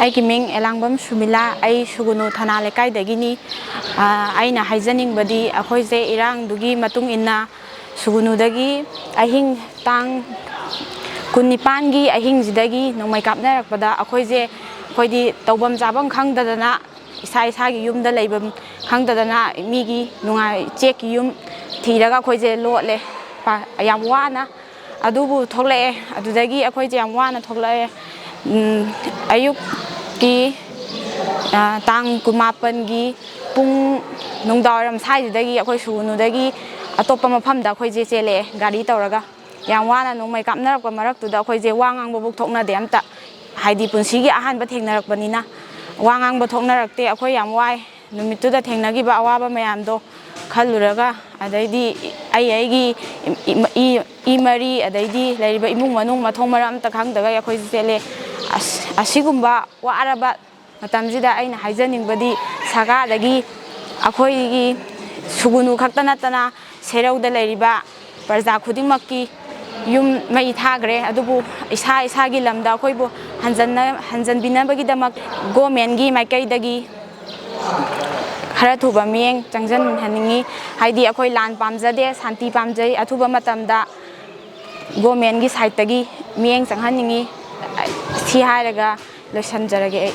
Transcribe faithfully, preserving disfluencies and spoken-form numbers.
ꯑꯩꯒꯤ ꯃꯤꯡ ꯑꯦꯂꯥꯡꯕꯝ ꯁꯨꯃꯤꯂꯥ, ꯑꯩ ꯁꯨꯒꯨꯅꯨ ꯊꯅꯥ ꯂꯩꯀꯥꯏꯗꯒꯤꯅꯤ꯫ ꯑ, ꯑꯩꯅ ꯍꯥꯏꯖꯅꯤꯡꯕꯗꯤ, ꯑꯩꯈꯣꯏꯁꯦ ꯏꯔꯥꯡꯗꯨꯒꯤ ꯃꯇꯨꯡ ꯏꯟꯅ ꯁꯨꯒꯨꯅꯨꯗꯒꯤ ꯑꯍꯤꯡ ꯇꯥꯡ ꯀꯨꯟꯅꯤꯄꯥꯟꯒꯤ ꯑꯍꯤꯡꯁꯤꯗꯒꯤ ꯅꯣꯡꯃꯩ ꯀꯥꯞꯅꯔꯛꯄꯗ ꯑꯩꯈꯣꯏꯁꯦ, ꯑꯩꯈꯣꯏꯗꯤ ꯇꯧꯐꯝ ꯆꯥꯐꯝ ꯈꯪꯗꯗꯅ, ꯏꯁꯥ ꯏꯁꯥꯒꯤ ꯌꯨꯝꯗ ꯂꯩꯐꯝ ꯈꯪꯗꯗꯅ ꯃꯤꯒꯤ ꯅꯨꯡꯉꯥꯏ ꯆꯦꯛꯀꯤ ꯌꯨꯝ ꯊꯤꯔꯒ ꯑꯩꯈꯣꯏꯁꯦ ꯂꯣꯠꯂꯦ, ꯄꯥ-, ꯌꯥꯝ ꯋꯥꯅ꯫ ꯑꯗꯨꯕꯨ ꯊꯣꯛꯂꯛꯑꯦ꯫ ꯑꯗꯨꯗꯒꯤ ꯑꯩꯈꯣꯏꯁꯦ ꯌꯥꯝ ꯋꯥꯅ ꯊꯣꯛꯂꯛꯑꯦ꯫ ꯎꯝ, ꯑꯌꯨꯛꯀꯤ, ꯑ, ꯇꯥꯡ ꯀꯨꯟꯃꯥꯄꯟꯒꯤ ꯄꯨꯡ, ꯅꯨꯡꯗꯥꯡꯋꯥꯏꯔꯝ ꯁ꯭ꯋꯥꯏꯁꯤꯗꯒꯤ ꯑꯩꯈꯣꯏ ꯁꯨꯒꯨꯅꯨꯗꯒꯤ ꯑꯇꯣꯞꯄ ꯃꯐꯝꯗ ꯑꯩꯈꯣꯏꯁꯦ ꯆꯦꯜꯂꯛꯑꯦ ꯒꯥꯔꯤ ꯇꯧꯔꯒ꯫ ꯌꯥꯝ ꯋꯥꯅ ꯅꯣꯡꯃꯩ ꯀꯥꯞꯅꯔꯛꯄ ꯃꯔꯛꯇꯨꯗ ꯑꯩꯈꯣꯏꯁꯦ ꯋꯥ ꯉꯥꯡꯕꯐꯥꯎ ꯊꯣꯛꯅꯗꯦ ꯑꯝꯇ, ꯍꯥꯏꯗꯤ ꯄꯨꯟꯁꯤꯒꯤ ꯑꯍꯥꯟꯕ ꯊꯦꯡꯅꯔꯛꯄꯅꯤꯅ꯫ ꯋꯥ ꯉꯥꯡꯕ ꯊꯣꯛꯅꯔꯛꯇꯦ꯫ ꯑꯩꯈꯣꯏ ꯌꯥꯝ ꯋꯥꯏ꯫ ꯅꯨꯃꯤꯠꯇꯨꯗ ꯊꯦꯡꯅꯈꯤꯕ ꯑꯋꯥꯕ ꯃꯌꯥꯝꯗꯣ ꯈꯜꯂꯨꯔꯒ, ꯑꯗꯩꯗꯤ ꯑꯩ ꯑꯩꯒꯤ ꯏ-, ꯏ-, ꯏ ꯃꯔꯤ, ꯑꯗꯩꯗꯤ ꯂꯩꯔꯤꯕ ꯏꯃꯨꯡ ꯃꯅꯨꯡ ꯃꯊꯣꯡ ꯃꯔꯝ ꯑꯝꯇ ꯈꯪꯗꯒꯩ ꯑꯩꯈꯣꯏꯁꯦ ꯆꯦꯜꯂꯦ꯫ ꯑꯁ, ꯑꯁꯤꯒꯨꯝꯕ ꯋꯥꯔꯕ ꯃꯇꯝꯁꯤꯗ ꯑꯩꯅ ꯍꯥꯏꯖꯅꯤꯡꯕꯗꯤ, ꯁꯔꯀꯥꯔꯗꯒꯤ ꯑꯩꯈꯣꯏꯒꯤ ꯁꯨꯒꯨꯅꯨ ꯈꯛꯇ ꯅꯠꯇꯅ ꯁꯦꯔꯧꯗ ꯂꯩꯔꯤꯕ ꯄ꯭ꯔꯖꯥ ꯈꯨꯗꯤꯡꯃꯛꯀꯤ ꯌꯨꯝ ꯃꯩ ꯊꯥꯈ꯭ꯔꯦ, ꯑꯗꯨꯕꯨ ꯏꯁꯥ ꯏꯁꯥꯒꯤ ꯂꯝꯗ ꯑꯩꯈꯣꯏꯕꯨ ꯍꯟꯖꯟꯅ-, ꯍꯟꯖꯟꯕꯤꯅꯕꯒꯤꯗꯃꯛ ꯒꯣꯃꯦꯟꯒꯤ ꯃꯥꯏꯀꯩꯗꯒꯤ ꯈꯔ ꯊꯨꯕ ꯃꯤꯠꯌꯦꯡ ꯆꯪꯖꯟꯍꯟꯅꯤꯡꯉꯤ꯫ ꯍꯥꯏꯗꯤ ꯑꯩꯈꯣꯏ ꯂꯥꯟ ꯄꯥꯝꯖꯗꯦ, ꯁꯥꯟꯇꯤ ꯄꯥꯝꯖꯩ꯫ ꯑꯊꯨꯕ ꯃꯇꯝꯗ ꯒꯣꯃꯦꯟꯒꯤ ꯁꯥꯏꯠꯇꯒꯤ ꯃꯤꯠꯌꯦꯡ ꯆꯪꯍꯟꯅꯤꯡꯉꯤ꯫ ꯁꯤ ꯍꯥꯏꯔꯒ ꯂꯣꯏꯁꯤꯟꯖꯔꯒꯦ ꯑꯩ꯫